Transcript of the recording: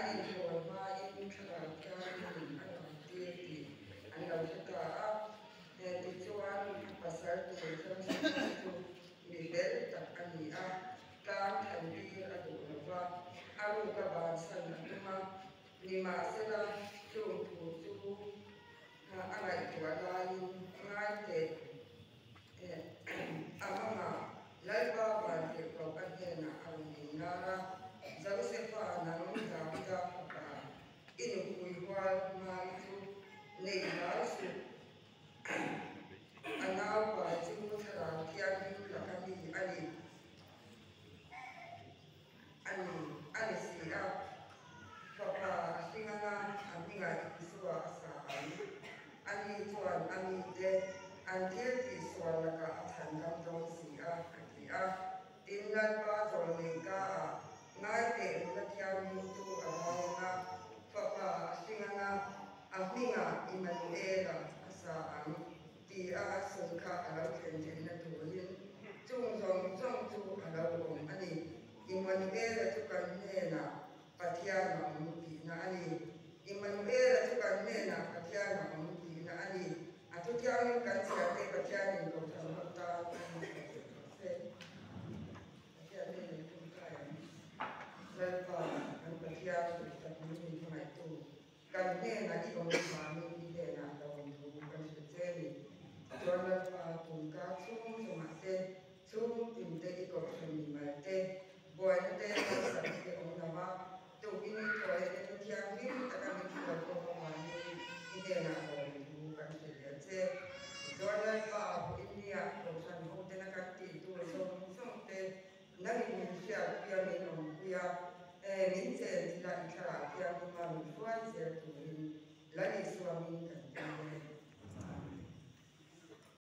An inhawn hmain thlarau thianghlimin a lamtir tih an lo hre ta a. Tichuan, a pasal tur Josefa chu mi fel tak a ni a, tlang thantir a duh lo va, a ruka bansan a tum a. Nimahsela, chung thu chu a ngaihtuah laiin ngai teh a hmanga Lalpa Vantirhkoh a hnenah a rawn inlar a, Josefa nang Davida fapa, i nupui hual Mari chu neih hlau suh, a naupa chu Thlarau Thianghlim laka mi a ni. A ni, a ni si a, fapa a hring anga a hmingah Isua a sa ang. Ani chuan a mite an thil tihsual lakah a chhan dam dawn si a, a ti a. Tin, Lalpa zawl nei ka ah ngai teh nula thianghlim chu a rai anga fapa a hring anga a hmingah Immanuela a sa ang. Ti a sawi kha a lo thlen theihna turin chung zawng zawng chu a lo awm a ni. Immanuela chu kan hnenah Pathian a awm tihna a ni. Immanuela chu kan hnenah Pathian a awm tihna a ni. A thuthiangin kan chhiarte Pathianin kohhran ho tan a ni a ti rawh se. Pathian hnenah ṭawngtai ang. Lalpa, kan Pathian duhtak min inhmangaihtu. Kan hnenah i awm vangin i hnenah lo awm thu kan hrilh che a ni. Chuan Lalpa tumka chhung chungah te, chhung tin te i kohhran mi mal te, buaina te, harsatna te awm lo a, tukin i thuai te chu thianghlim taka min hruai pawh avangin i hnenah lo awm thu kan hrilh leh che. Chuan Lalpa India kohhran hotena kan tih tur zawng zawng te Nangin min hriatpuia min awmpui a, min chen thila i thlarau thianghlim a min hruai zel turin Lal Isua min kan tum e.